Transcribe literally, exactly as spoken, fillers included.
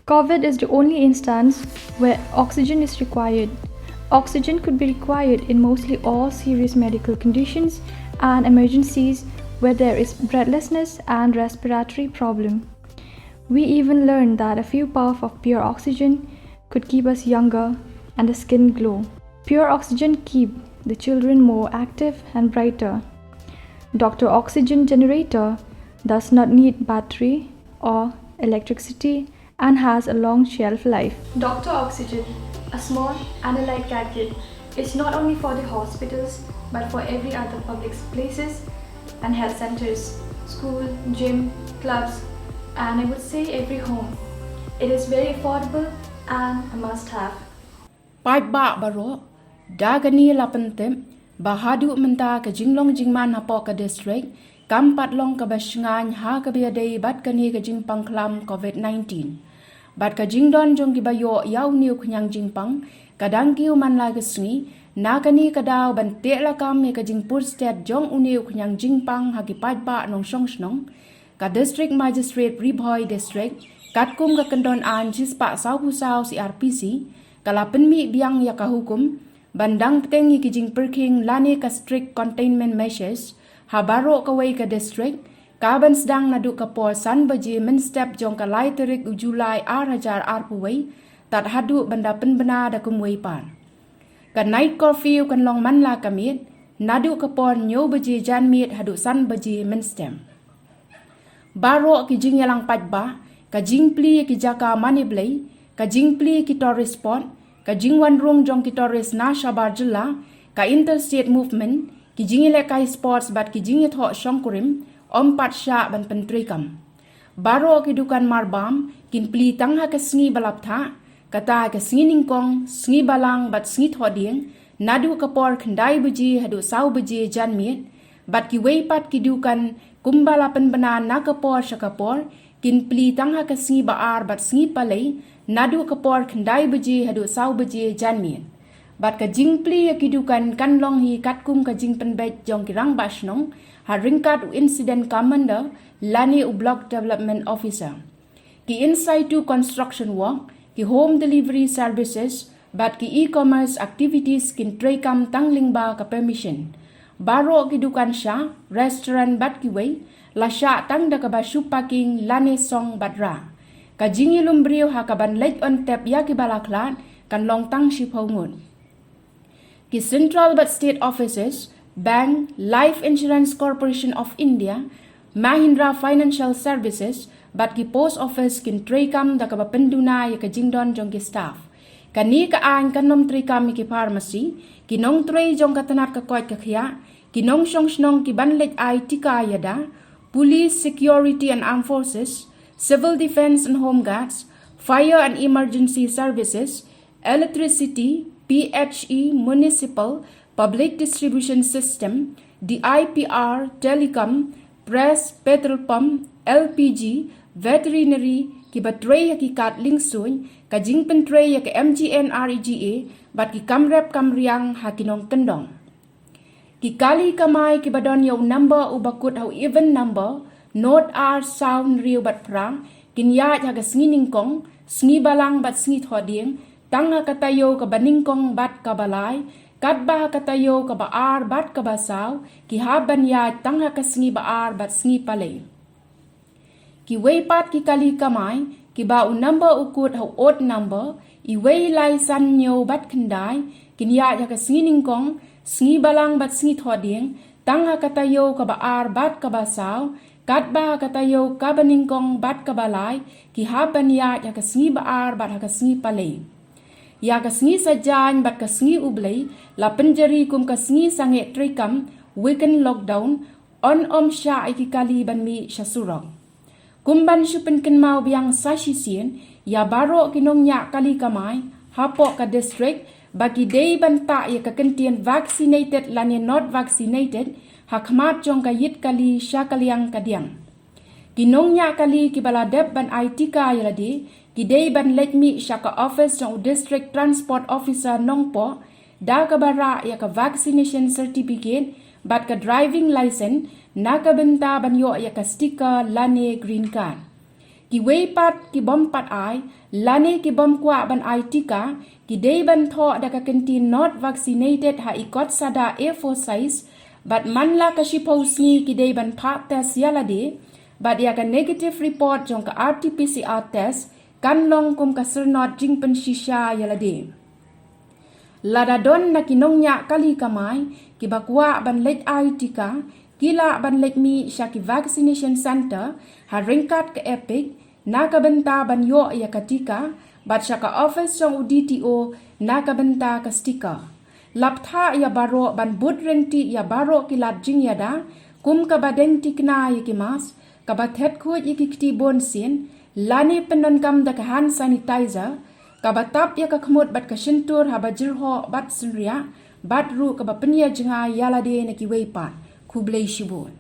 COVID is the only instance where oxygen is required. Oxygen could be required in mostly all serious medical conditions and emergencies where there is breathlessness and respiratory problem. We even learned that a few puff of pure oxygen could keep us younger and the skin glow. Pure oxygen keep the children more active and brighter. Doctor oxygen generator does not need battery or electricity and has a long shelf life. Doctor oxygen, a small and a light gadget, is not only for the hospitals but for every other public places and health centers, school, gym, clubs, and I would say every home. It is very affordable and a must have. Paidbah baroh, da kane la pyntip ba haduh mynta ka jinglong jingman hapoh ka district kam pat long kaba shngaiñ ha kaba ïadei bad kane ka jingpang khlam COVID nineteen. Bad ka jingdon jong kiba ïoh ïa une u khñiang jingpang ka dang kiew man la ka sngi, na kane ka daw ban teh lakam ïa ka jingpur stet jong une u khñiang jingpang ha ki paidbah nongshong shnong, ka District Magistrate Ri Bhoi District, katkum ka kyndon aiñ shispah sawphew saw C R P C, ka la pynmih biang ïa ka hukum ban dang bteng ïa ki jingpyrkhing lane ka strict containment measures ha baroh kawei ka district, ka ban sdang naduh ka por san baje mynstep jong ka lai tarik u July ar hajar arphew wei, tad haduh ban da pynbna da kumwei pat. Ka night curfew kan long man la ka miet, naduh ka por hynñiew baje janmiet haduh san baje mynstep. Baroh ki jingïalang paidbah, ka jingplie ki jaka mane blei, ka jingplie ki tourist spot, ka jingwan rung jong ki tourist na shabar jylla, ka interstate movement, ki jingïalehkai sports bad ki jingïathoh shongkurim, ym pat shah ban pyntreikam. Baroh ki dukan marbam kin plie tang ha ka sngi ba la bthah, kata ka sngi nyngkong, sngi balang bad sngi thohdieng, naduh ka por khyndai baje haduh saw baje janmiet, bad kiwei pat ki dukan kumba la pynbna na ka por sha ka por, kin plie tang ha ka sngi ba ar bad sngi palei, naduh ka por khyndai baje haduh saw baje janmiet. Bad ka jingplie ïa ki dukan kan long hi katkum ka jingpynbeit jong ki rangbah shnong, ha ryngkat u incident commander lane u block development officer. Ki in situ construction work, ki home delivery services, bad ki e-commerce activities kin treikam tang lyngba ka permission. Baroh ki dukan sha, restaurant bad kiwei, la shah tang da kaba shu parking lane song bad rah. Ka jingïalum briew ha kaban leit on tep ïa kiba la khlad, kan long tang shiphew ngut. Ki central bad state offices, bank, Life Insurance Corporation of India, Mahindra Financial Services, bad ki post office kin treikam da kaba pynduna ïa ka jingdon jong ki staff. Kane ka aiñ kan ym treikam ïa ki pharmacy, ki nongtrei jong ka tnat ka koit ka khiah, ki nongshong shnong ki ban leit ai tika ïada, police, security and armed forces, civil defence and home guards, fire and emergency services, electricity, P H E, municipal, public distribution system, D I P R, telecom, press, petrol pump, L P G, veterinary, kiba trei ha ki kad liengsuiñ, ka jingpyntrei ïa ka M G N R E G A, bad ki kam rep kam riang ha ki nongkyndong. Ki kali kamai kiba don ïa u number uba kut ha u even number, nod ar saw hynriew bad phra, kin ïaid ha ka sngi nyngkong, sngi balang bad sngi thohdieng, tang ha ka taïew kaba nyngkong bad kaba lai, katba ha ka taïew kaba ar bad kaba saw, ki hap ban ïaid tang ha ka sngi ba ar bad sngi palei. Kiwei pat ki kali kamai, kiba u number u kut ha u odd number, iwei lai san hynñiew bad khyndai, kin ïaid ha ka sngi nyngkong, sngi balang bad sngi thohdieng, tang ha ka taïew kaba ar bad kaba saw, katba ha ka taïew kaba nyngkong bad kaba lai, ki hap ban ïaid ha ka sngi ba ar bad ha ka sngi palei. Ïa ka sngi Saitjaiñ bad ka sngi U Blei, la pynjari kum ka sngi sangeh treikam, weekend lockdown, yn ym shah ïa ki kali ban mih sha surok. Kum ban shu pynkynmaw biang sa shisien, ïa baroh ki nongñiah kali kamai, hapoh ka district, ba ki dei ban tah ïa ka kyntien vaccinated lane not vaccinated, ha khmat jong ka ïit kali sha ka liang ka diang. Ki nongñiah kali kiba la dep ban ai tika ïa lade, ki dei ban leit mih sha ka office jong u District Transport Officer Nongpoh, da kaba rah ïa ka vaccination certificate, bad ka driving license, na ka bynta ban ïoh ïa ka sticker lane green card. Kiwei pat ki bym pat ai lane ki bym kwah ban ai tika ki dei ban thoh da ka kyntien not vaccinated ha i kot sada A four size, bad man la ka shiphew sngi ki dei ban phah test ïa lade, bad ïa ka negative report jong ka R T P C R test kan long kum ka syrnod jingpynshisha ïa lade. Lada don na ki nongñiah kali kamai kiba kwah ban leit ai tika, ki lah ban leit mih sha ki vaccination centre ha ryngkat ka EPIC na ka bynta ban ïoh ïa ka tika, bad sha ka office jong u D T O na ka bynta ka sticker. La bthah ïa baroh ban bud ryntih ïa baroh ki lad jingïada, kum kaba deng thikna ïa ki mask, kaba thet khuid ïa ki kti bun sien, lane pyndonkam da ka hand sanitizer, kaba tap ïa ka khmut bad ka shyntur haba jyrhoh bad synriah, bad ruh kaba pynïajngai ïa lade na kiwei pat. Khublei shibun.